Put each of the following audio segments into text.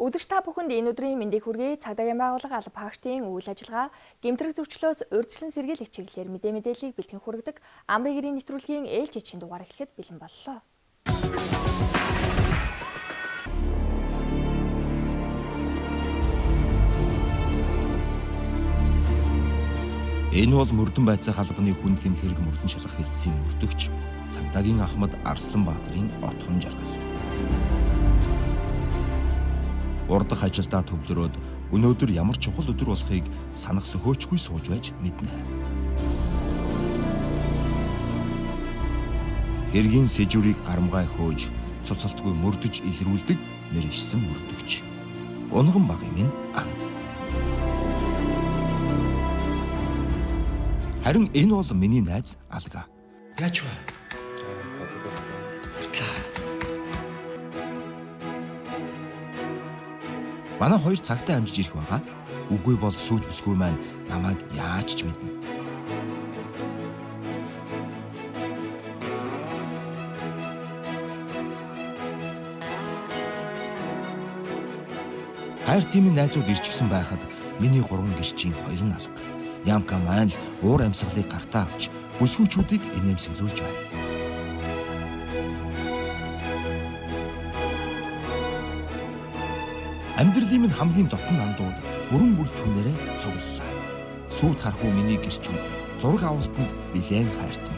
Үзэгч та бүхэнд энэ өдрийн мэндийг хүргэе. Цагдаагийн байгууллага алба хаагчдын үйл ажиллагаа, гэмтрэх зөрчлөөс урьдчилан сэргийлэх чиглэлээр мэдээ мэдээллийг бэлтгэн хүргэдэг Амрын гэрийн нэвтрүүлгийн ээлж ичийн дугаар эхлэхэд бэлэн боллоо. Энэ бол мөрдөн байцаах албаны хүнд гэмт хэрэг мөрдөн шалгах хэлтсийн мөрдөгч цагдаагийн Ахмад Арслан Баатрын отхон жаргал. Урдах ажилдаа төвлөрөөд өнөөдөр ямар чухал өдөр болохыг санах сөхөөчгүй сууж байж мэднэ. Хэргийн сэжүүрийг гарамгай хөөж, цуцалтгүй мөрдөж илрүүлдэг мэргэжсэн мөрдөгч. Унган багын минь анд. Харин энэ бол миний найз Алга. Яаж вэ? Хурлаа. Манай хоёр цагтаа амжиж ирэх байгаа. Үгүй бол сүйт бүсгүй маань намайг яаж ч мэднэ. Хайр тимийн найзууд ирчихсэн байхад миний гурван гэрчийн хоёр нь алга. Ямка маань л уур амьсгалыг гартаа авч бүсгүүчүүдийг инээмсэглүүлж байна. Амьдралын минь хамгийн дотн андууд бүрэн бүрэлдэхүүнээрээ цуглалаа. Сүйт харахгүй миний гэрчүүд зураг авалтанд нэлээн хайртан.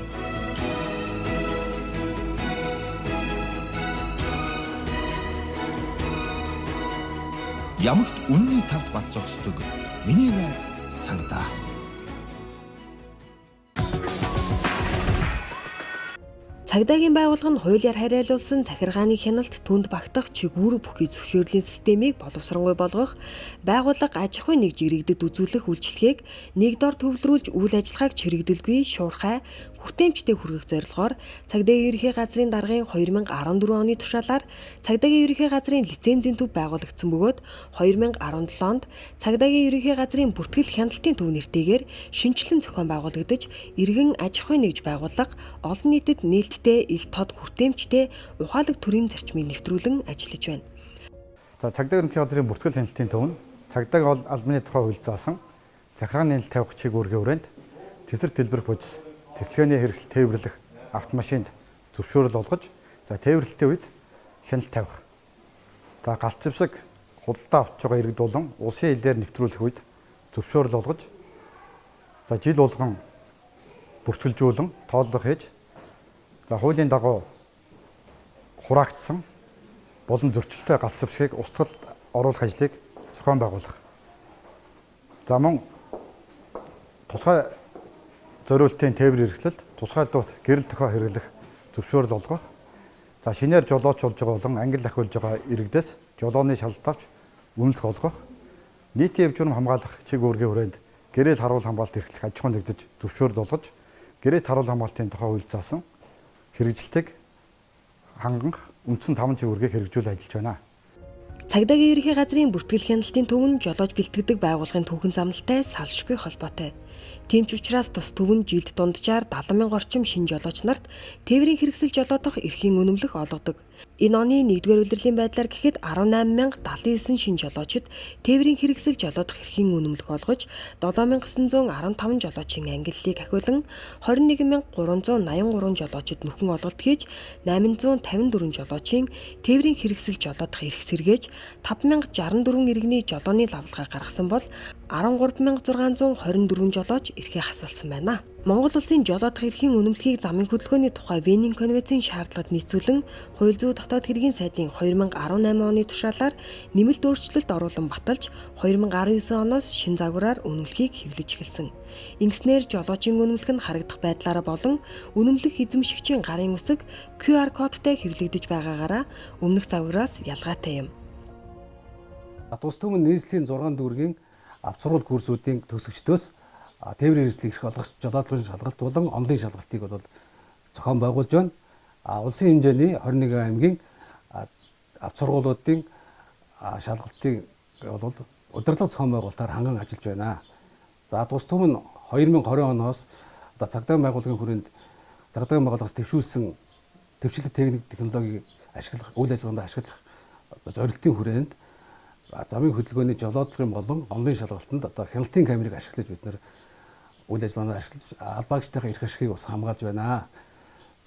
Ямагт үнний талд бат зогсдог миний найз цагдаа. Цагдаагийн байгууллага нь хуулиар харьяалуулсан захиргааны хяналт түнд багтах чиг үүрэг бүхий зөвшөөрлийн системийг боловсронгуй болгох, байгууллага аж ахуйн нэг жирэгдэд үзүүлэх үйлчилгээг нэг дор төвлөрүүлж үйл ажиллагааг чирэгдэлгүй, шуурхай, хүртээмжтэй хүргэх зорилгоор Цагдаагийн ерөнхий газрын даргын 2014 оны тушаалаар Цагдаагийн ерөнхий газрын лицензийн төв байгуулагдсан бөгөөд 2017 онд Цагдаагийн ерөнхий газрын бүртгэл хяналтын төв нэртэйгээр шинэчлэн зохион байгуулагдаж, иргэн аж ахуйн нэгж байгууллага олон нийтэд нээлттэй, ил тод хүртээмжтэй ухаалаг төрийн зарчмыг нэвтрүүлэн ажиллаж байна. За, Цагдаагийн ерөнхий газрын бүртгэл хяналтын төв нь цагдаагийн албаны тухай хууль заасан захиргааны хяналт тавих чиг үүргийн хүрээнд тесэр дэлбэрэх бодис тэслэгээний хэрэгсэл тээвэрлэх автомашинд зөвшөөрөл олгож, за тээвэрлэлтийн үед хяналт тавих. За, галт зэвсэг худалдаа авч байгаа иргэд болон улсын хилээр нэвтрүүлэх үед зөвшөөрөл олгож, за жил болгон бүртгэлжүүлэн тооллого хийж, за хуулийн дагуу хураагдсан болон зөрчилтэй галт зэвсгийг устгал оруулах ажлыг зохион байгуулах. За мөн тусгай зориултын тээвэр хэрэгслэлд тусгай дуут гэрэл тохио хэрэглэх зөвшөөрөл олгох. За шинээр жолооч болж байгаа болон ангил ахиулж байгаа иргэдээс жолооны шалгалт авч үнэлэх олгох. Нийтийн эв журам хамгаалах чиг үүргийн хүрээнд гэрээл харуул хамгаалалт эрхлэх аж ахуйн нэгдэж зөвшөөрөл олгож, гэрээл харуул хамгаалтын тухай хууль заасан хэрэгжилтийг ханганх үндсэн 5 чиг үүргийг хэрэгжүүлэн ажиллаж байна. Цагдаагийн ерөнхий газрын бүртгэл хяналтын төв нь жолоож бэлтгэдэг байгууллагын түүхэн замналтай салшгүй холбоотой. Тийм ч учраас тус төв нь жилд дунджаар 70 мянган орчим шинэ жолооч нарт тээврийн хэрэгсэл жолоодох эрхийн үнэмлэх олгодог. Энэ оны 1-р улирлын байдлаар гэхэд 18079 шинэ жолоочид тээврийн хэрэгсэл жолоодох эрхийн үнэмлэх олгож, 7915 жолоочийн ангиллыг ахиулан 21383 жолоочид нөхөн олголт хийж, 854 жолоочийн тээврийн хэрэгсэл жолоодох эрх сэргээж, 5064 иргэний жолооны лавлгаа гаргасан бол 13624 жолооч эрхээ хасуулсан байна. Монгол улсын жолоодох эрхийн үнэмлэхийг замын хөдөлгөөний тухай Венийн конвенцийн шаардлагад нийцүүлэн хууль зүйн дотоод хэргийн сайдын 2018 оны тушаалаар нэмэлт өөрчлөлт оруулан баталж 2019 оноос шин загвараар үнэмлэхийг хэвлэж эхэлсэн. Ингэснээр жолоочийн үнэмлэх нь харагдах байдлаараа болон үнэмлэх эзэмшигчийн гарын үсэг QR кодтой хэвлэгдэж байгаагаараа өмнөх загвараас ялгаатай юм. Тус төв нь нийслэлийн 6 дүүргийн авцруулал курсүүдийн төгсөгчдөөс тээврийн хэрэгслийг эрх олгох жолоодлогын шалгалт болон онлын шалгалтыг бол зохион байгуулж байна. Улсын хэмжээний 21 аймгийн авц сургуулиудын шалгалтыг бол удирдлага зохион байгуулалтаар ханган ажиллаж байна. За тус төв нь 2020 оноос одоо цагдаагийн байгууллагын хүрээнд цагдаагийн байгууллагаас дэвшүүлсэн дэвшлэх техник технологиг ашиглах, үйл ажиллагаанд ашиглах зорилтын хүрээнд Замын хөдөлгөөний жолоодлогын болон онлын шалгалтанд одоо хяналтын камерыг ашиглаж бид нэр үйл ажиллагаанд ашиглаж албаагчдынхаа эрх ашигыг бас хамгаалж байна.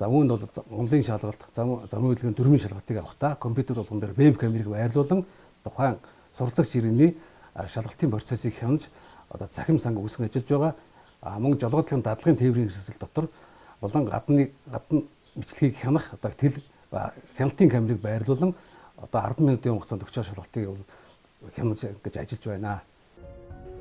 За үүнд бол онлын шалгалт, замын хөдөлгөөний дөрмийн шалгалтыг авахдаа компьютер болгон дээр веб камерыг байрлуулан тухайн суралцагч иргэний шалгалтын процессыг хянаж одоо цахим санг үүсгэн ажиллаж байгаа. Мөн жолоодлогын дадлагын тээврийн хэрэгсэл дотор болон гадны гадна бичлэгийг хянах одоо тэл хяналтын камерыг байрлуулан одоо 10 минутын хугацаанд өгч байгаа шалгалтыг хянаж гэж ажиллаж байна.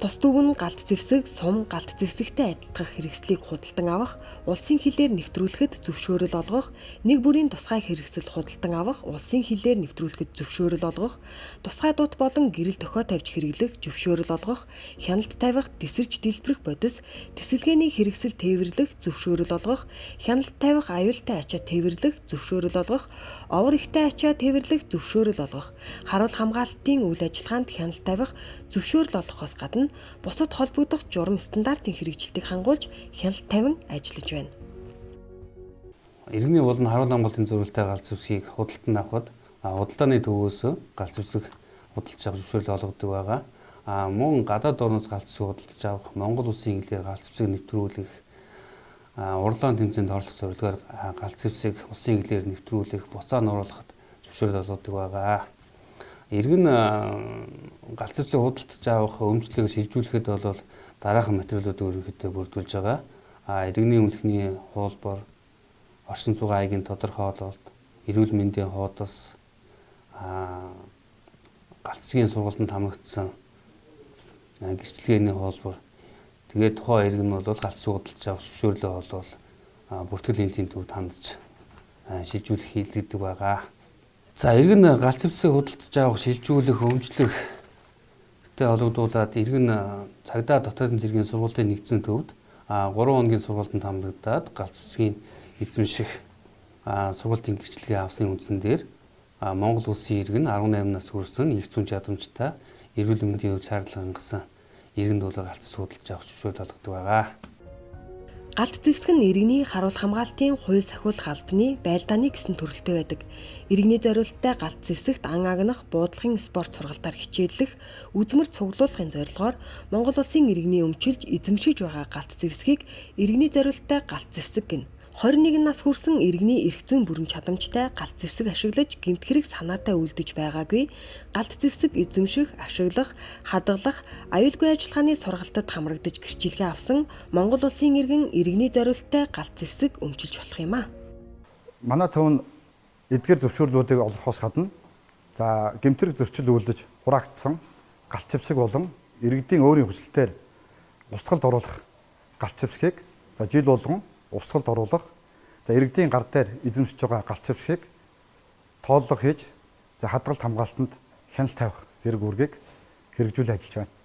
Тус төв нь галт зэвсэг, сум галт зэвсэгтэй адилтгах хэрэгслийг худалдан авах, улсын хилээр нэвтрүүлэхэд зөвшөөрөл олгох, нэг бүрийн тусгай хэрэгсэл худалдан авах, улсын хилээр нэвтрүүлэхэд зөвшөөрөл олгох, тусгай дут болон гэрэл дохио тавьж хэрэглэх зөвшөөрөл олгох, хяналт тавих, тэсэрч дэлбэрэх бодис, тэсэлгээний хэрэгсэл тээвэрлэх зөвшөөрөл олгох, хяналт тавих, аюултай ачаа тээвэрлэх зөвшөөрөл олгох, овор ихтэй ачаа тээвэрлэх зөвшөөрөл олгох, харуул хамгаалалтын үйл ажиллагаанд хяналт тавих, зөвшөөрөл олгохоос гадна бусад холбогдох журам стандартын хэрэгжилтийг хангуулж хяналт тавин ажиллаж байна. Иргэний болон харуул хамгаалтын зөвлөлтэй галт зэвсгийг худалдан авахад худалдааны төвөөс галт зэвсэг худалдаж авах зөвшөөрөл олгодог байгаа. Мөн гадаад орноос галт зэвсэг худалдаж авах, Монгол улсын хэлээр галт зэвсэг нэвтрүүлэх, урлаан тэмцээнд оролцох зорилгоор галт зэвсэг улсын хэлээр нэвтрүүлэх, буцаа нуруулахад зөвшөөрөл олгодог байгаа. Иргэн галт зэвсэг худалдаж авах өмчлөгийг шилжүүлэхэд бол дараахан материалуудыг ерөнхийдөө бүрдүүлж байгаа. Иргэний өмнөхний хуулбар, оршин суугаа аягийн тодорхойлолт, эрүүл мэндийн хуудас, галт зэвсгийн сургалтанд хамрагдсан гэрчлэгээний хуулбар. Тэгээд тухайн иргэн нь бол галт зэвсэг худалдаж авах зөвшөөрлөө бол бүртгэл хяналтын төвд хандж шилжүүлэх хийлгэдэг байгаа. За иргэн галт зэвсэг худалдаж авах, шилжүүлэх, өмчлөх гэдэг холбогдуулаад иргэн цагдаа дотоодын зэргийн сургуулийн нэгдсэн төвд 3 хоногийн сургалтанд хамрагдаад галт зэвсгийн эзэмших сургалтын гэрчлэгээ авсны үндсэн дээр Монгол улсын иргэн 18 нас хүрсэн эрх зүйн чадамжтай эрүүл мэндийн хувьд шаардлага хангасан иргэнд бол галт зэвсэг худалдаж авах зөвшөөрөл олгодог байгаа. Галт зэвсэг нь иргэний харуул хамгаалтын хууль сахиулах албаны байлдааны гэсэн төрөлтэй байдаг. Иргэний зориулттай галт зэвсэгт ан агнах, буудлагын спорт сургалтаар хичээллэх, үзмэр цуглуулгын зорилгоор Монгол улсын иргэний өмчилж эзэмшиж байгаа галт зэвсгийг иргэний зориулттай галт зэвсэг гэнэ. 21 нас хүрсэн иргэний эрх зүйн бүрэн чадамжтай галт зэвсэг ашиглаж гэмт хэрэг санаатай үлдэж байгаагүй, галт зэвсэг эзэмших, ашиглах, хадгалах, аюулгүй ажиллагааны сургалтад хамрагдаж гэрчилгээ авсан Монгол улсын иргэн иргэний зориулттай галт зэвсэг өмчилж болох юм а. Манай төв нь эдгээр зөвшөөрлүүдийг олгохоос гадна за гэмт хэрэг зөрчил үлдэж хураагдсан галт зэвсэг болон иргэдийн өөрийн хүсэлтээр устгалд оруулах галт зэвсгийг за жил болгон урсгалд оруулах, за иргэдийн гар дээр эзэмшиж байгаа галт зэвсгийг тооллого хийж, за хадгалт хамгаалтанд хяналт тавих зэрэг үүргийг хэрэгжүүлэн ажиллаж байна.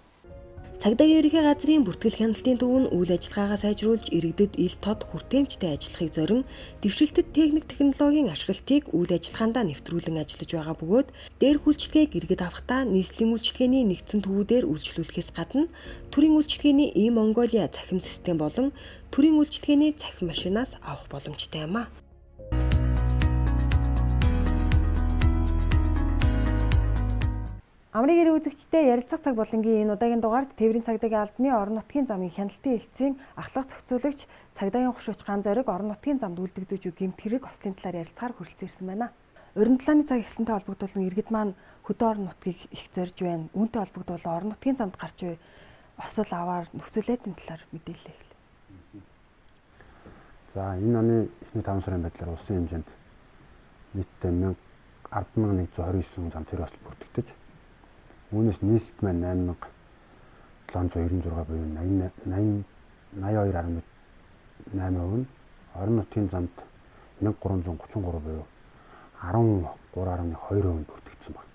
Цагдаагийн ерөнхий газрын бүртгэл хяналтын төв нь үйл ажиллагаагаа сайжруулж иргэдэд ил тод хүртээмжтэй ажиллахыг зорин дэвшилтэт техник технологийн ашиглалтыг үйл ажиллагаандаа нэвтрүүлэн ажиллаж байгаа бөгөөд дээрх үйлчилгээг иргэд авахдаа нийслэлийн үйлчилгээний нэгдсэн төвүүдээр үйлчлүүлэхээс гадна төрийн үйлчилгээний E-Mongolia цахим систем болон төрийн үйлчилгээний цахим машинаас авах боломжтой юм а. Амрын гэрээ үзэгчтэй ярилцах цаг болонгийн энэ удаагийн дугаард тээврийн цагдаагийн албаны орон нутгийн замын хяналтын хэлтсийн ахлах зохицуулагч цагдаагийн хушууч Ган Зориг орон нутгийн замд үлдэгдэж буй гэмт хэрэг ослын талаар ярилцахаар хүрэлцэн ирсэн байна. Уран талааны цаг эхэлсэнтэй холбогдуулан иргэд маань хөдөө орон нутгийг их зорж байна. Үүнтэй холбогдуулан орон нутгийн замд гарч буй осол аваар нөхцөл байдлын талаар мэдээлэл эхэллээ. За энэ оны эхний 5 сарын байдлаар улсын хэмжээнд нийтдээ 10,129 зам тэр осол бүртгэгдэж үүнээс нийслэлд маань 8,796 буюу 82.8% нь, орон нутгийн замд 1333 буюу 13.2% нь бүртгэгдсэн байна.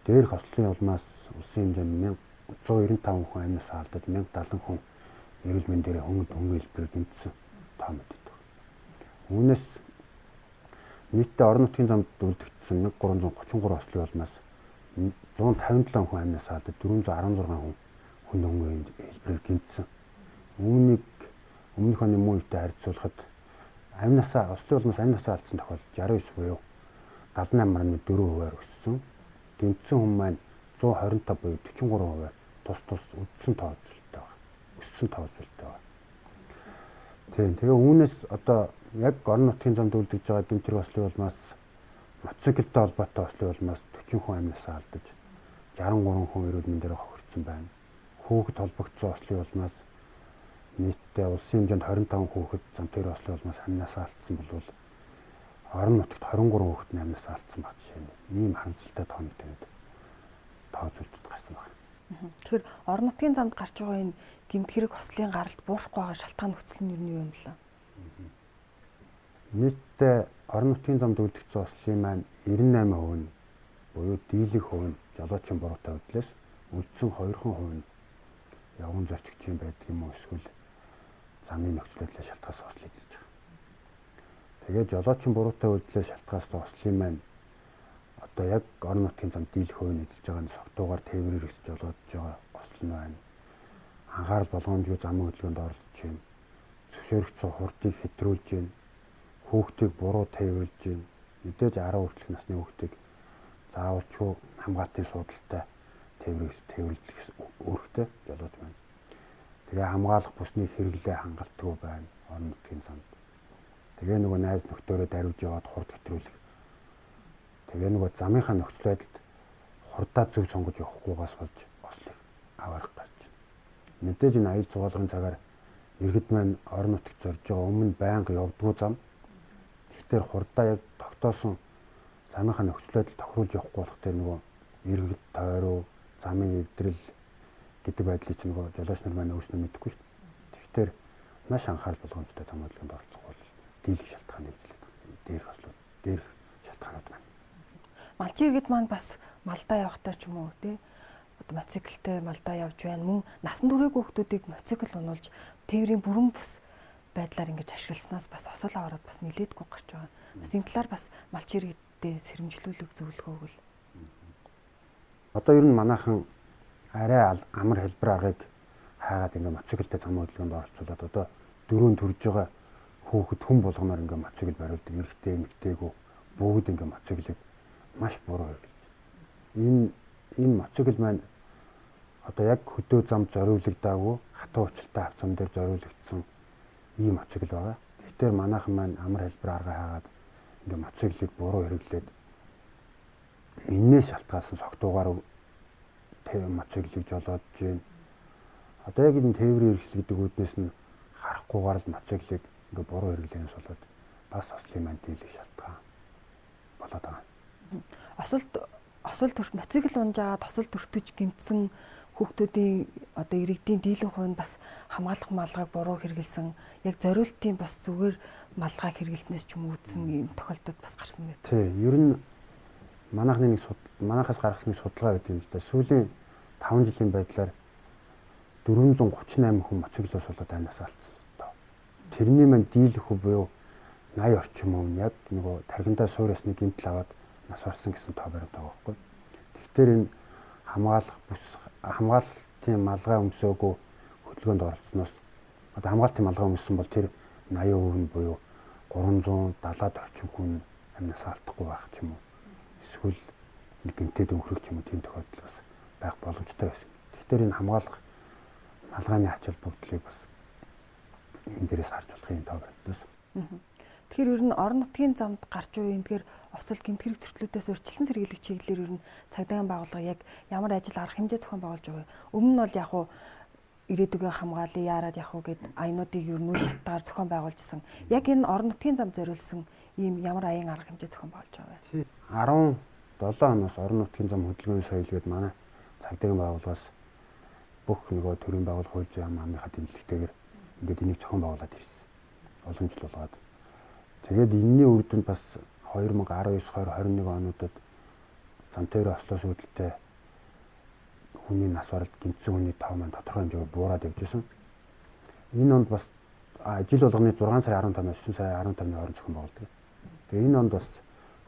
Дээрх ослын улмаас улсын хэмжээнд 1195 хүн амиас алдаж 1070 хүн эрүүл мэндээр хөнгө хэлбэрээр гэмтсэн тоо мэддэг. Үүнээс нийтдээ орон нутгийн замд үлдэгдсэн 1333 ослын улмаас 157 хүн амиас алдаж 416 хүн хөнгө хэлбэрээр гэмтсэн. Үүнийг өмнөх оны мөн үетэй харьцуулахад аминасаа ослын улмаас аминасаа алдсан тохиолдол 69 буюу 78.4%-аар өссөн. Гэмтсэн хүн маань 125 буюу 43% тус тус үдсэн тоо үзүүлэлттэй байна. Өссөн тоо үзүүлэлттэй байна. Тийм. Тэгээ үүнээс одоо яг орон нутгийн замд үлдэж байгаа гэмт хэрэг ослын улмаас мотоциклтэй холбоотой ослын улмаас 40 хүн амнасаа алдаж 63 хүн эрүүл мэндээр хохирцсон байна. Хүүхэд холбогдсон ослын улмаас нийтдээ улсын хэмжээнд 25 хүүхэд зам тээврийн ослын улмаас амнасаа алдсан бол орон нутагт 23 хүүхэд нь амнасаа алдсан баг жишээ нь. Ийм харамсалтай тооны төвөд тоо зүйлүүд гарсан байна. Тэгэхээр орон нутгийн замд гарч байгаа энэ гэмт хэрэг ослын гаралт буурахгүй байгаа шалтгаан нөхцөл нь юу юм бэ? Нийтдээ орон нутгийн замд үлдэгдсэн ослын маань 98% нь буюу дийлэх хувь нь жолоочийн буруутай хөдлөөс үлдсэн 2% нь явган зорчигчийн байдаг юм уу эсвэл замын нөхцөл байдлаа шалтгаалсан осол эзэлж байгаа. Тэгээд жолоочийн буруутай үйлдэлээс шалтгаалсан ослын маань одоо яг орон нутгийн замд дийлэх хувь нь эзэлж байгаа нь согтуугаар тээврээр өсөж жолоодж байгаа осол нь байна. Анхаарал болгоомжгүй замын хөдөлгөөнд оролцож байна. Зөвшөөрөгдсөн хурдыг хэтрүүлж байна. Хүүхдийг буруу тээвэрлж байна. Мэдээж 10 хүртэлх насны хүүхдийг заавалчгүй хамгаалтын суудалтай тээвэрлэх үүрэгтэй жолооч байна. Тэгээ хамгаалах бүсний хэрэглээ хангалтгүй байна орон нутгийн замд. Тэгээ нөгөө найз нөхдөөрөө даруйж яваад хурд хэтрүүлэх. Тэгээ нөгөө замынхаа нөхцөл байдалд хурдаа зөв сонгож явахгүйгаас болж ослыг аваарах гарч байна. Мэдээж энэ аял зугаалгын цагаар иргэд маань орон нутагт зорж байгаа өмнө байнга явдггүй зам. Тэгэхээр хурдаа яг тогтоосон замынхаа нөхцөл байдал тохируулж явахгүй болох тэр нөгөө иргэд тойроо замын эвдрэл гэдэг байдлыг чинь нөгөө жолооч нар маань өөрснөө мэдэхгүй шүү дээ. Тэгэхээр маш анхаарал болгоомжтой зам хөдөлгөөнд оролцох бол дийлэх шалтгаан эзлээд дээрх ослууд, дээрх шалтгаанууд байна. Малчин иргэд маань бас малдаа явахдаа ч юм уу тий одоо мотоциклтэй малдаа явж байна. Мөн насан туршиг хүүхдүүдийг мотоцикл унуулж тээврийн бүрэн бус байдлаар ингэж ашигласнаас бас осол аваад бас нилээдгүй гарч байгаа. Бас энэ талаар бас малчин иргэдтэй сэрэмжлүүлэх зөвлөгөө өгвөл. Одоо ер нь манайхан арай амар хэлбэр аргыг хайгаад ингээ мотоциклтэй зам хөдөлгөөнд оролцуулаад одоо дөрөв төрж байгаа хүүхэд хүн болгоноор ингээ мотоцикл бариулдаг, эрэгтэй эмэгтэйгүү бүгд ингээ мотоциклыг маш буруу хэрэглэж. Энэ мотоцикл маань одоо яг хөдөө зам зориулагдаагүй хатуу учлалтай авцам дээр зориулагдсан ийм мотоцикл байгаа. Тэгэхээр манайхан маань амар хэлбэр арга хайгаад ингээ мотоциклыг буруу хэрэглээд энээс шалтгаалсан согтуугаар мотоциклыг жолоодж байна. Одоо яг энэ тээврийн хэрэгсэл гэдэг үүднээс нь харахгүйгээр л мотоциклыг ингээ буруу хэрэглэнээс болоод бас ослын маань дийлэх шалтгаан болоод байгаа. Осол төрт мотоцикл унжаад осол төртөж гэмтсэн хүүхдүүдийн одоо иргэдийн дийлэн хувь нь бас хамгаалах малгайг буруу хэрэглэсэн, яг зориултын бас зүгээр малгай хэрэглэснээс ч юм үүдсэн ийм тохиолдлууд бас гарсан байт. Тий, ер нь манайхны нэг манайхаас гаргасан нэг судалгаа байдаг юм л да. Сүүлийн 5 жилийн байдлаар 438 хүн мотоциклоос болоод амнасаа алдсан. Тэрний маань дийлэх хувь буюу 80 орчим хүн яг нөгөө тархиндаа суур ясны гэмтэл аваад нас барсан гэсэн тоо баримт байгаа байхгүй. Тэгэхээр энэ хамгаалах бүс хамгаалтын малгай өмсөөгүй хөдөлгөөнд оролцсноос одоо хамгаалтын малгай өмссөн бол тэр 80% нь буюу 370-аад орчим хүн амнасаа алдахгүй байх ч юм уу. Эсвэл нэг гэмтээд өнгөрөх ч юм уу тийм тохиолдол бас байх боломжтой байсан. Тэгэхээр энэ хамгаалах малгайны ач холбогдлыг бас энэ дээрээс харж болох юм тоо баримтаас. Тэгэхээр ер нь орон нутгийн замд гарч буй эндгээр осол гэмт хэрэг зөрчлүүдээс урьдчилан сэргийлэх чиглэлээр ер нь цагдаагийн байгууллага яг ямар ажил арга хэмжээ зохион байгуулж байгаа вэ? Өмнө нь бол яг уу ирээдүгөө хамгаалъя, яарад явах уу гэд аянуудыг ер нь үе шатаар зохион байгуулжсэн. Яг энэ орон нутгийн зам зориулсан ийм ямар аян арга хэмжээ зохион байгуулж байгаа вэ? 17 оноос орон нутгийн зам хөдөлгөөний соёл гээд манай цагдаагийн байгууллагаас бүх нөгөө төрийн байгууллага хууль зүйн яамныхаа дэмжлэгтэйгээр ингээд энийг зохион байгуулад ирсэн. Боломжтой болгоод. Тэгээд энэний үр дүнд бас 2019, 20, 21 онуудад зам тээврийн ослоос үүдэлтэй хүний нас баралд гэмтсэн хүний тоо маань тодорхой хэмжээгээр буураад явж исэн. Энэ онд бас жил болгоны 6 сарын 15-наас 9 сарын 15-ны хооронд зохион байгуулдаг. Тэгээ энэ онд бас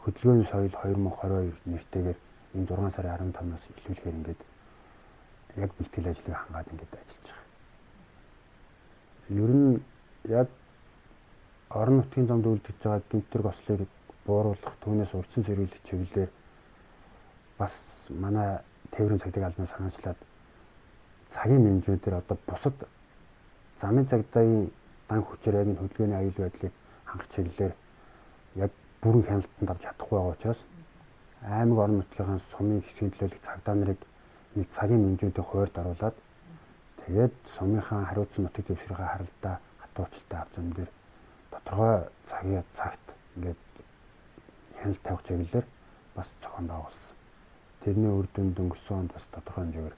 хөдөлгөөний соёл 2022 нэртэйгээр энэ 6 сарын 15-наас эхлүүлэхээр ингээд яг бэлтгэл ажлыг хангаад ингээд ажиллаж байгаа. Ер нь яг орон нутгийн замд үлдэж байгаа гэмт хэрэг ослыг бууруулах, түүнээс урьдчилан сэргийлэх чиглэлээр бас манай тээврийн цагдаагийн албаны санаачлаад цагийн менежментээр одоо бусад замын цагдаагийн дан хүчээр яг энэ хөдөлгөөний аюул байдлыг хангах чиглэлээр яг бүрэн хяналтанд авч чадахгүй байгаа учраас аймаг орон нутгийн сумын хэсгийн төлөөлөх цагдаа нарыг нэг цагийн менежментийн хуурд оруулаад тэгээд сумынхаа хариуцсан нутаг дэвсгэрийнхээ харалдаа хатуурчлалтай ав зам дээр тодорхой цагийн цагт ингээд хяналт тавих чиглэлээр бас зохион байгуулсан. Тэрний үр дүнд өнгөрсөн онд бас тодорхой хэмжээгээр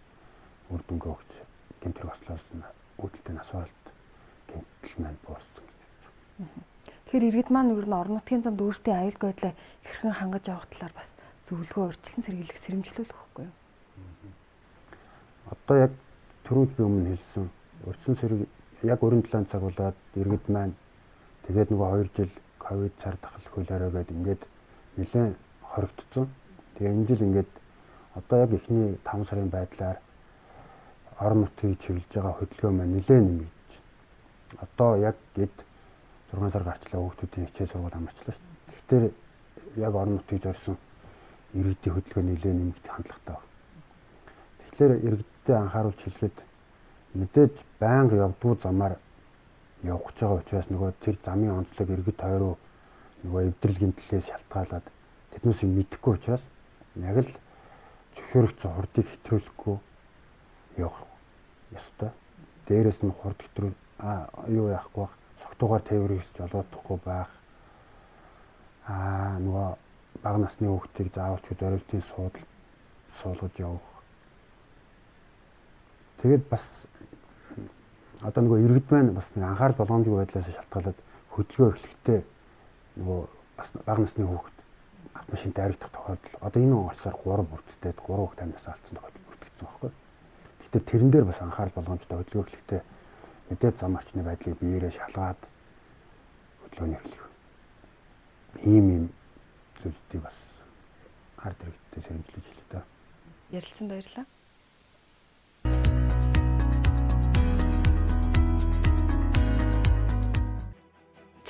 үр дүнгээ өгч гэмт хэрэг ослоос нь үүдэлтэй нас баралт гэмтэл маань буурсан гэж бодож байна. Тэгэхээр иргэд маань ер нь орон нутгийн замд өөрсдийн аюулгүй байдлаа хэрхэн хангаж авах талаар бас зөвлөгөө урьдчилан сэргийлэх сэрэмжлүүлэх үгүй юу? Одоо яг түрүүнд би өмнө хэлсэн урьдчилан сэрэг яг 97 цаг болоод иргэд маань тэгээд нөгөө 2 жил ковид цар тахал хөлөөрөө гээд ингээд нэлээд хоригдсон. Тэгээ энэ жил ингээд одоо яг эхний 5 сарын байдлаар орон нутгийг чиглэж байгаа хөдөлгөөн маань нэлээд нэмэгдэж байна. Одоо яг эд 6 сар гарчлаа хүүхдүүдийн хичээл сургууль амарчлаа шүү дээ. Тэгэхээр яг орон нутгийг зорьсон иргэдийн хөдөлгөөн нэлээд нэмэгдэх хандлагатай байна. Тэгэхээр иргэдтэй анхааруулж хэлэхэд мэдээж байнга явдгуу замаар явах гэж байгаа учраас нөгөө тэр замын онцлог иргэд тойроо нөгөө эвдрэл гэмтлээс шалтгаалаад тэднээс мэдэхгүй учраас яг л зөвшөөрөгдсөн хурдыг хэтрүүлэхгүй явах ёстой. Дээрээс нь хурд хэтрүүл юу яахгүй байх, согтуугаар тээврээс жолоодохгүй байх. Нөгөө бага насны хүүхдийг заавалчгүй зориултын суудал суулгаж явах. Тэгээд бас одоо нөгөө иргэд маань бас нэг анхаарал болгоомжгүй байдлаас шалтгаалаад хөдөлгөөн эхлэхдээ нөгөө бас бага насны хүүхэд автомашинтай аригдах тохиолдол одоо энэ он гарсаар 3 бүрдэлтэй 3 хүүхэд амнаас алдсан тохиолдол бүртгэгдсэн байхгүй. Гэхдээ тэрэн дээр бас анхаарал болгоомжтой хөдөлгөөн эхлэхдээ мэдээж зам орчны байдлыг биеэрээ шалгаад хөдөлгөөний эхлэх. Ийм зүйлүүдийг бас ард иргэдтэй сэрэмжлэж хэлээ дээ. Ярилцсанд баярлалаа.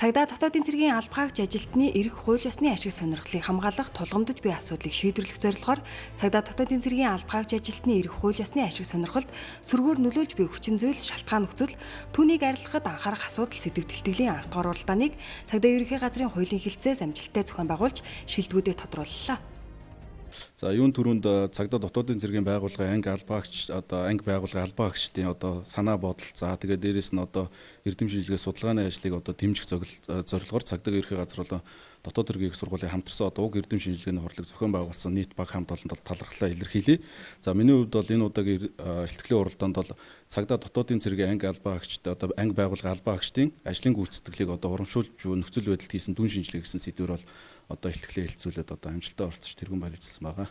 Цагдаа дотоодын цэргийн алба хаагч ажилтны эрх хууль ёсны ашиг сонирхлыг хамгаалах тулгамдж буй асуудлыг шийдвэрлэх зорилгоор цагдаа дотоодын цэргийн алба хаагч ажилтны эрх хууль ёсны ашиг сонирхолд сөргөөр нөлөөлж буй хүчин зүйл шалтгаан нөхцөл түүнийг арилгахад анхаарах асуудал сэдэвт илтгэлийн анх дугаар уралдааныг цагдаа ерөнхий газрын хуулийн хэлтсээс амжилттай зохион байгуулж шилдэгүүдэд тодрууллаа. За юун түрүүнд цагдаа дотоодын цэргийн байгууллагын анги албаа агч одоо анги байгууллагын албаа агчдын одоо санаа бодол за тэгээд дээрэс нь одоо эрдэм шинжилгээ судалгааны ажлыг одоо дэмжих зорилгоор цагдаа ерөнхий газар болон дотоод хэргийн их сургуулийн хамтарсан одоо уг эрдэм шинжилгээний хурлыг зохион байгуулсан нийт баг хамт олонд талархлаа илэрхийлье. За миний хувьд бол энэ удаагийн илтгэлийн уралдаанд бол цагдаа дотоодын цэргийн анги албаа агчд одоо анги байгууллагын албаа агчдын ажлын гүйцэтгэлийг одоо урамшуулж нөхцөл байдалд хийсэн дүн шинжилгээ гэсэн сэдвээр бол одоо илтгэлээ хэлцүүлээд одоо амжилттай оролцож тэргүүн барьжсан байгаа.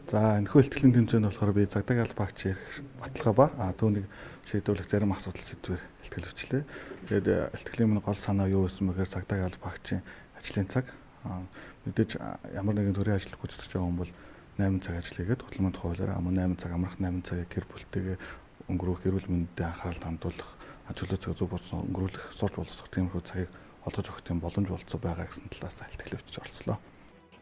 За энэхүү илтгэлийн тэмцээнд болохоор би цагдаагийн албаа агч эрх баталгаа ба түүнийг шийдвэрлэх зарим асуудал сэдвээр илтгэл өчлээ. Тэгээд илтгэлийн минь гол санаа юу байсан бэ гэхээр цагдаагийн албаа агчийн ажлын цаг мэдээж ямар нэгэн төрлийн ажил гүйцэтгэж байгаа хүн бол 8 цаг ажил хийгээд хөдөлмөрийн хуулиар мөн 8 цаг амрах 8 цагийг гэр бүлтэйгээ өнгөрөөх, эрүүл мэндэд анхаарал хандуулах, ажил цаг зөв болсон өнгөрүүлэх, сурч боловсрох тиймэрхүү цагийг олгож өгөх тийм боломж болцоо байгаа гэсэн талаас илтгэл өчөж оролцлоо.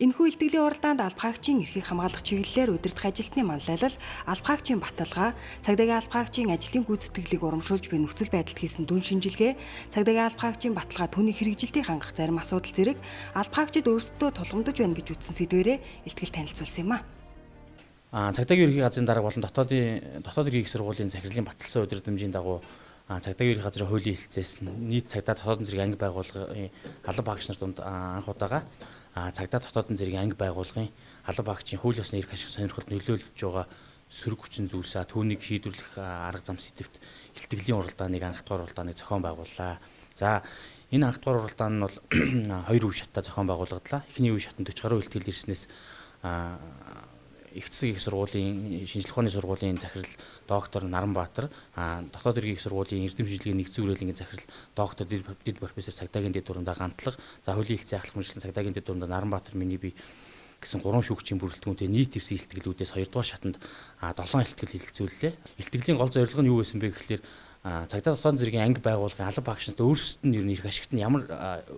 Энэхүү илтгэлийн уралдаанд алба хаагчийн эрхийг хамгаалах чиглэлээр удирдах ажилтны манлайлал, алба хаагчийн баталгаа, цагдаагийн алба хаагчийн ажлын гүйцэтгэлийг урамшуулж буй нөхцөл байдалд хийсэн дүн шинжилгээ, цагдаагийн алба хаагчийн баталгаа түүний хэрэгжилтийг хангах зарим асуудал зэрэг алба хаагчид өөрсдөө тулгамдж байна гэж үзсэн сэдвээрээ илтгэл танилцуулсан юм а. Цагдаагийн ерөнхий газрын дарга болон дотоод хэргийн их сургуулийн захирлын баталсан удирдамжийн дагуу цагдаагийн ерөнхий газрын хуулийн хэлтсээс нийт цагдаа дотоодын зэргийн анги байгууллагын алба хаагч нар дунд анх удаага цагдаа дотоодын зэргийн анги байгууллагын алба хаагчийн хууль ёсны эрх ашиг сонирхолд нөлөөлж байгаа сөрөг хүчин зүйлс түүнийг шийдвэрлэх арга зам сэдэвт илтгэлийн уралдааныг анх дугаар уралдааныг зохион байгууллаа. За энэ анх дугаар уралдаан нь бол хоёр үе шаттай зохион байгуулагдлаа. Эхний үе шатанд 40 гаруй илтгэл ирснээс их засаг их сургуулийн шинжлэх ухааны сургуулийн захирал доктор Наранбаатар, дотоод хэргийн их сургуулийн эрдэм шинжилгээний нэгдсэн хүрээлэнгийн захирал доктор дэд профессор цагдаагийн дэд дурандаа Гантлага, за хуулийн хэлтсийн ахлах мэргэжлийн цагдаагийн дэд дурандаа Наранбаатар миний бие гэсэн 3 шүүгчийн бүрэлдэхүүнтэй нийт ирсэн илтгэлүүдээс 2 дугаар шатанд 7 илтгэл хэлэлцүүллээ. Илтгэлийн гол зорилго нь юу байсан бэ гэхлээр Цагдаа дотоодын зэргийн анги байгууллагын алба багш нарт өөрсдөд нь ер нь эрх ашигт нь ямар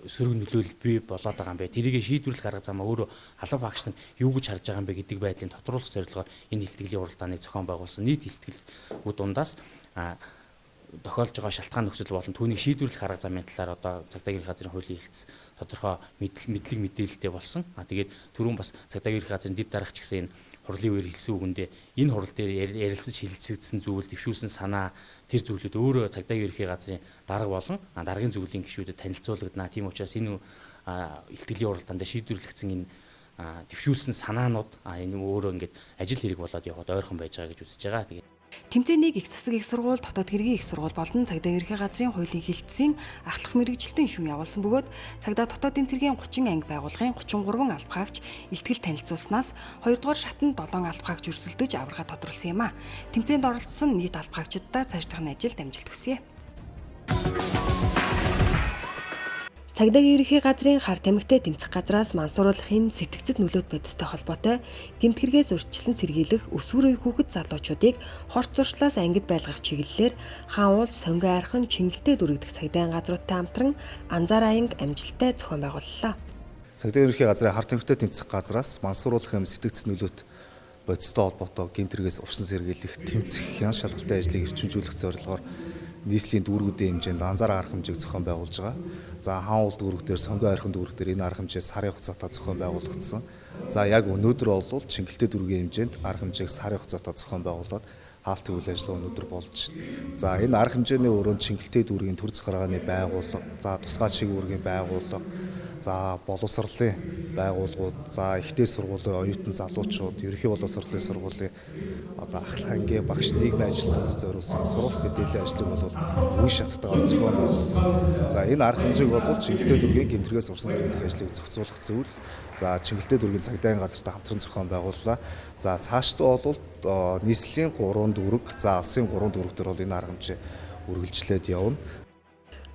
сөрөг нөлөөлөл бий болоод байгаа юм бэ? Тэрийгэ шийдвэрлэх арга замаа өөрөө алба багш нар юу гэж харж байгаа юм бэ гэдэг байдлыг тодруулах зорилгоор энэ илтгэлийн уралдааныг зохион байгуулсан. Нийт илтгэлүүд дундаас тохиолж байгаа шалтгаан нөхцөл болон түүнийг шийдвэрлэх арга замын талаар одоо цагдаагийн эрх газрын хуулийн хэлц тодорхой мэдлэг мэдээлэлтэй болсон. Тэгээд түрүүн бас цагдаагийн эрх газрын дэд дарга ч гэсэн энэ хурлын үеэр хэлсэн үгэндээ энэ хурал дээр ярилцаж хэлцэгдсэн зүйл, дэвшүүлсэн санаа тэр зүйлүүд өөрөө цагдаагийн ерхий газрын дарга болон даргын зөвлөлийн гишүүдэд танилцуулагдана. Тийм учраас энэ илтгэлийн уралдаан дээр шийдвэрлэгдсэн энэ дэвшүүлсэн санаанууд энэ өөрөө ингээд ажил хэрэг болоод явхад ойрхон байж байгаа гэж үзэж байгаа. Тэгээд Тэмцээнийг их засаг их сургууль, дотоод хэргийн их сургууль болон цагдаа ерхий газрын хуулийн хэлтсийн ахлах мэргэжилтэн шүүн явуулсан бөгөөд цагдаа дотоодын цэргийн 30 анги байгууллагын 33 албахаагч илтгэл танилцуулснаас 2 дугаар шатанд 7 албахаагч өрсөлдөж аварга тодруулсан юм а. Тэмцээнд оролцсон нийт албахаагчдаа цаашдах нь ажилд амжилт хүсье. Цагдаагийн ерөнхий газрын хар тамхитай тэмцэх газраас мансууруулах юм сэтгцэд нөлөөт бодистой холбоотой гэмт хэрэгээс урьдчилан сэргийлэх өсвөр үеийн хүүхэд залуучуудыг хорт зуршлаас ангид байлгах чиглэлээр хаан уул, Сонгон айрхан, Чингэлтэй дүүрэгдэх цагдаагийн газруудтай хамтран Анзаар аянг амжилттай зохион байгууллаа. Цагдаагийн ерөнхий газрын хар тамхитай тэмцэх газраас мансууруулах юм сэтгцэд нөлөөт бодистой холбоотой гэмт хэрэгээс урьдчилан сэргийлэх тэмцэх хяналт шалгалтай ажлыг эрчимжүүлэх зорилгоор нийслэлийн дүүргүүдийн хэмжээнд анзаар арга хэмжээг зохион байгуулж байгаа. За хаан уул дүүрэг дээр, Сонгон ойрхон дүүрэг дээр энэ арга хэмжээ сарын хугацаатай зохион байгуулагдсан. За яг өнөөдөр бол Чингэлтэй дүүргийн хэмжээнд арга хэмжээг сарын хугацаатай зохион байгуулад хаалтын үйл ажиллагаа өнөөдөр болж байна. За энэ арга хэмжээний өрөөнд Чингэлтэй дүүргийн төр захиргааны байгууллага, за тусгай чиг үүргийн байгууллага, за боловсролын байгууллагууд, за ихтэй сургуулийн оюутан залуучууд, ерөнхий боловсролын сургуулийн одоо ахлах ангийн багш нийгмийн ажилтнуудад зориулсан сургалт мэдээллийн ажлыг бол үе шаттайгаар зохион байгуулсан. За энэ арга хэмжээг бол Чингэлтэй дүүргийн гэмт хэрэгээс урьдчилан сэргийлэх ажлыг зохицуулах зүйл. За Чингэлтэй дүүргийн цагдаагийн газартай хамтран зохион байгууллаа. За цаашдаа бол нийслэлийн 3 дүүрэг, за алсын 3 дүүрэг дээр бол энэ арга хэмжээ үргэлжлээд явна.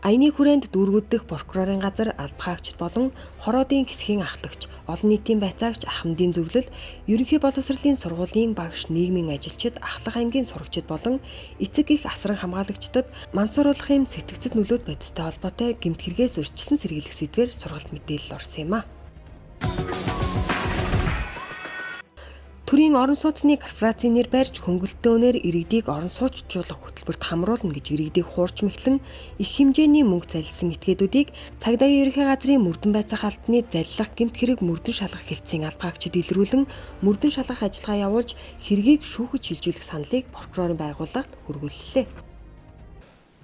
Аяны хүрээнд дүүргүүд дэх прокурорын газар албахаагчид болон хороодын хэсгийн ахлагч, олон нийтийн байцаагч, ахмадын зөвлөл, ерөнхий боловсролын сургуулийн багш, нийгмийн ажилчид, ахлах ангийн сурагчид болон эцэг их асран хамгаалагчдад мансууруулах юм сэтгцэд нөлөөт бодистой холбоотой гэмт хэрэгээс урьдчилан сэргийлэх сэдвээр сургалт мэдээлэл орсон юм а. Төрийн орон сууцны корпорацийн нэр барьж хөнгөлөлтөө өнөр иргэдийг орон суучжуулах хөтөлбөрт хамруулна гэж иргэдийг хуурч мэхлэн их хэмжээний мөнгө залилсан этгээдүүдийг цагдаагийн ерөнхий газрын мөрдөн байцаах албаны заллах гэмт хэрэг мөрдөн шалгах хэлтсийн албаагчид илрүүлэн мөрдөн шалгах ажиллагаа явуулж хэргийг шүүхэд шилжүүлэх саналыг прокурорын байгууллагад хүргүүллээ.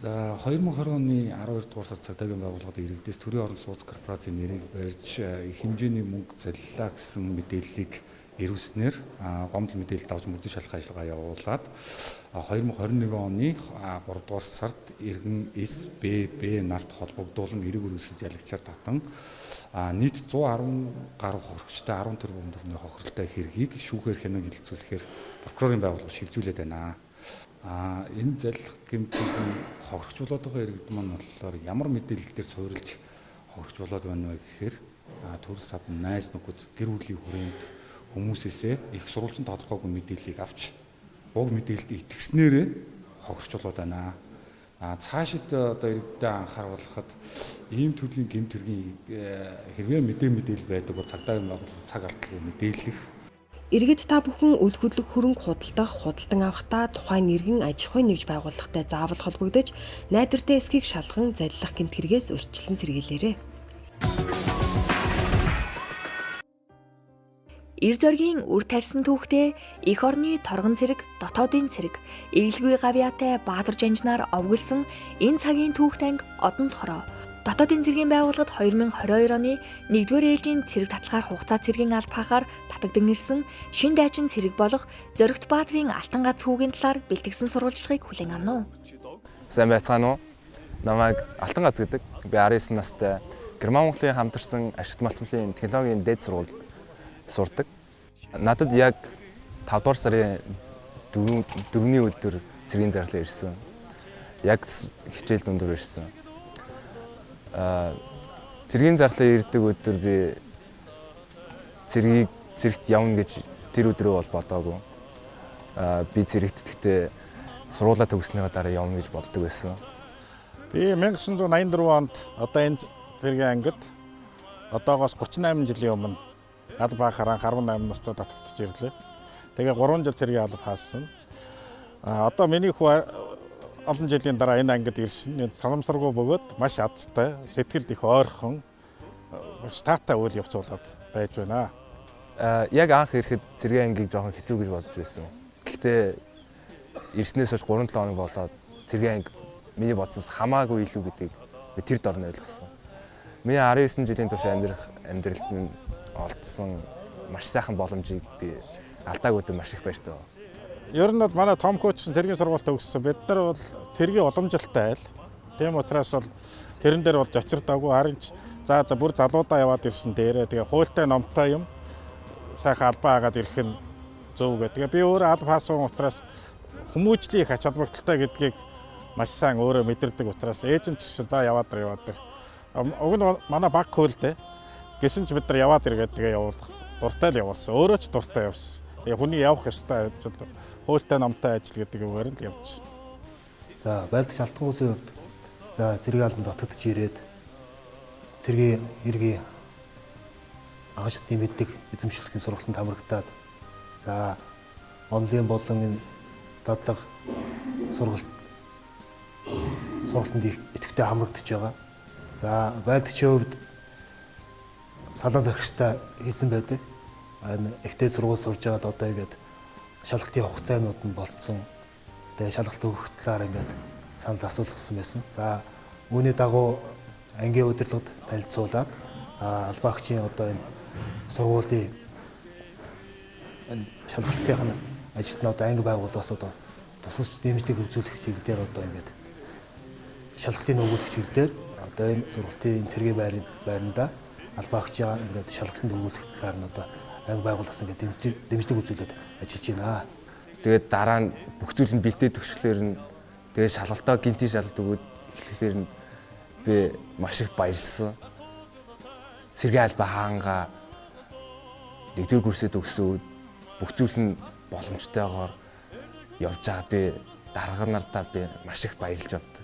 За 2020 оны 12 дугаар сар цагдаагийн байгууллагад иргэдээс төрийн орон сууц корпорацийн нэрийг барьж их хэмжээний мөнгө заллаа гэсэн мэдээллийг ирүүлснээр гомдол мэдээлэл давж мөрдөн шалгах ажиллагаа явуулаад 2021 оны 3 дугаар сард иргэн С Б Б нарт холбогдуулан эрэг өргөсөж ялагчаар татан нийт 110 гаруй хохирогчтой 10 тэрбум төгрөгийн хохиролтой хэргийг шүүхээр хянан хэлэлцүүлэхээр прокурорын байгууллага шилжүүлээд байна. Энэ заллах гэмтийг хохирогч болоод байгаа иргэд маань болохоор ямар мэдээлэл дээр суурилж хохирогч болоод байна вэ гэхээр төрөл садан найз нөхөд гэр бүлийн хүрээнд хүмүүсээсээ их сурвалжин тодорхойгүй мэдээллийг авч уг мэдээлэлд итгэснээрээ хохирч болоод байна. Цаашид одоо иргэдэд анхааруулхад ийм төрлийн гэмт хэргийн хэрвээ мэдээлэл байдаг бол цагдаагийн байгууллага цаг алдалгүй мэдээлэх. Иргэд та бүхэн үл хөдлөх хөрөнгө худалдах, худалдан авахдаа тухайн иргэн аж ахуйн нэгж байгууллагатай заавал холбогдож найдвартай эсхийг шалган заллах гэмт хэрэгээс урьдчилан сэргийлээрэй. Эр зоригийн үр тарьсан түүхтэй эх орны торгон цэрэг, дотоодын цэрэг, эглгүй гавьяатай Баатар жанжнаар овоглосон энэ цагийн түүхт анги одонд хороо. Дотоодын цэргийн байгууллагад 2022 оны 1-р ээлжийн цэрэг татлагаар хугацаа цэргийн албахаар татагдан ирсэн шин дайчин цэрэг болох Зоригт Баатрын алтан гац хүүгийн талаар бэлтгэсэн сурвалжлагыг хүлээн авна уу? Сайн байцгаана уу? Намайг Алтан гац гэдэг. Би 19 настай Герман Монголын хамтарсан ашигт малтмлын технологийн дээд сургуульд сурдаг. Надад яг 5 дугаар сарын 4-ний өдөр цэргийн зарлал ирсэн. Яг хичээл дундуур ирсэн. Цэргийн зарлал ирдэг өдөр би цэрэгт явна гэж тэр өдрөө бол бодоогүй. Би цэрэгт гэхдээ Сургуулаа төгссөнийхөө дараа явна гэж боддог байсан. Би 1984 онд одоо энэ цэргийн ангид одоогоос 38 жилийн өмнө алба хаахаар анх 18 настай татагдчих ирлээ. Тэгээ 3 жил цэргийн алба хаасан. Одоо миний хүү олон жилийн дараа энэ ангид ирсэн. Энэ санамсаргүй бөгөөд маш азтай, сэтгэлд их ойрхон, маш таатай үйл явц болоод байж байна. Яг анх ирэхэд цэргийн ангийг жоохон хэцүү гэж бодож байсан. Гэхдээ ирснээс хойш 3-7 хоног болоод цэргийн анги миний бодсоос хамаагүй илүү гэдгийг би тэр дор нь ойлгосон. Миний 19 жилийн турш амьдрах амьдралд минь олдсон маш сайхан боломжийг би алдаагүйд маш их баяртай байна. Ер нь бол манай том хүү чинь цэргийн сургуульд төгссөн. Бид нар бол цэргийн уламжлалтай айл. Тийм учраас бол тэрэн дээр бол жочирдаагүй. Харин ч за бүр залуудаа яваад ирсэн дээрээ. Тэгээ хуультай номтой юм сайхан албаа хагаад ирэх нь зөв гэх. Тэгээ би өөрөө алба хаасан учраас хүмүүжлийн их ач холбогдолтой гэдгийг маш сайн өөрөө мэдэрдэг учраас ээж нь ч гэсэн за яваад ир. Уг нь манай баг хөлдөө гэсэн ч бид нар яваад иргээд тэгээ явуулах дуртай л явуулсан. Өөрөө ч дуртай явсан. Тэгээ хүний явах ёстой ажил, хуультай номтой ажил гэдэг үгээр л явж. За байлдах шалтгаан улсын хувьд за цэргийн албанд дотогдож ирээд цэргийн иргэний анхан шатны мэдлэг эзэмшилтийн сургалтанд хамрагдаад за онлын болон энэ дадлага сургалтанд их идэвхтэй хамрагдаж байгаа. За байлдагчийн хувьд салаан захирагчтай хийсэн байдаг. Энэ ихтэй сургууль сурж байгаад одоо ингээд шалгалтын хугацаанууд нь болцсон. Тэгээ шалгалт өгөх талаар ингээд санал асуулгасан байсан. За үүний дагуу ангийн удирдлагад танилцуулаад албаагчийн одоо энэ сургуулийн энэ шалгалтын ажилтнууд одоо анги байгууллагаас одоо тусалж дэмжлэг үзүүлэх чиглэлээр одоо ингээд шалгалтын өгүүлэх чиглэлээр одоо энэ сургалтын цэргийн байранда албаагчаа ингээд шалгалтанд өгүүлэх талаар нь одоо анги байгууллагаас ингээд дэмжлэг үзүүлээд ажиллаж байна. Тэгээд дараа нь бүх зүйл нь бэлдээ төгсгөлөөр нь тэгээд шалгалтаа гинтийн шалгалт өгөөд эхлэхлээр нь би маш их баярлсан. Цэргийн албаа хаангаа нэгдүгээр курсээ төгсөөд бүх зүйл нь боломжтойгоор явж байгаа би дарга нартаа би маш их баярлж явдаг.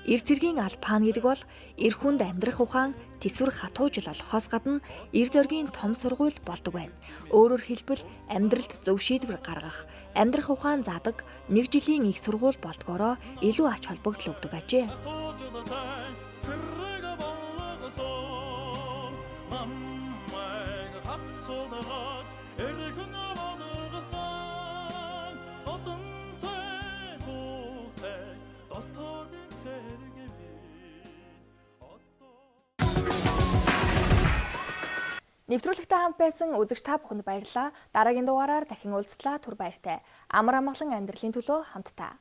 Эр цэргийн алба хаана гэдэг бол эр хүнд амьдрах ухаан төсвөр хатуужил олгохоос гадна эр зоригийн том сургууль болдог байна. Өөрөөр хэлбэл амьдралд зөв шийдвэр гаргах, амьдрах ухаан заадаг нэг жилийн их сургууль болдгоороо илүү ач холбогдол өгдөг ажээ. Нэвтрүүлэгтэй хамт байсан үзэгч та бүхэнд баярлалаа. Дараагийн дугаараар дахин уулзлаа. Түр баяртай. Амар амгалан амьдралын төлөө хамтдаа.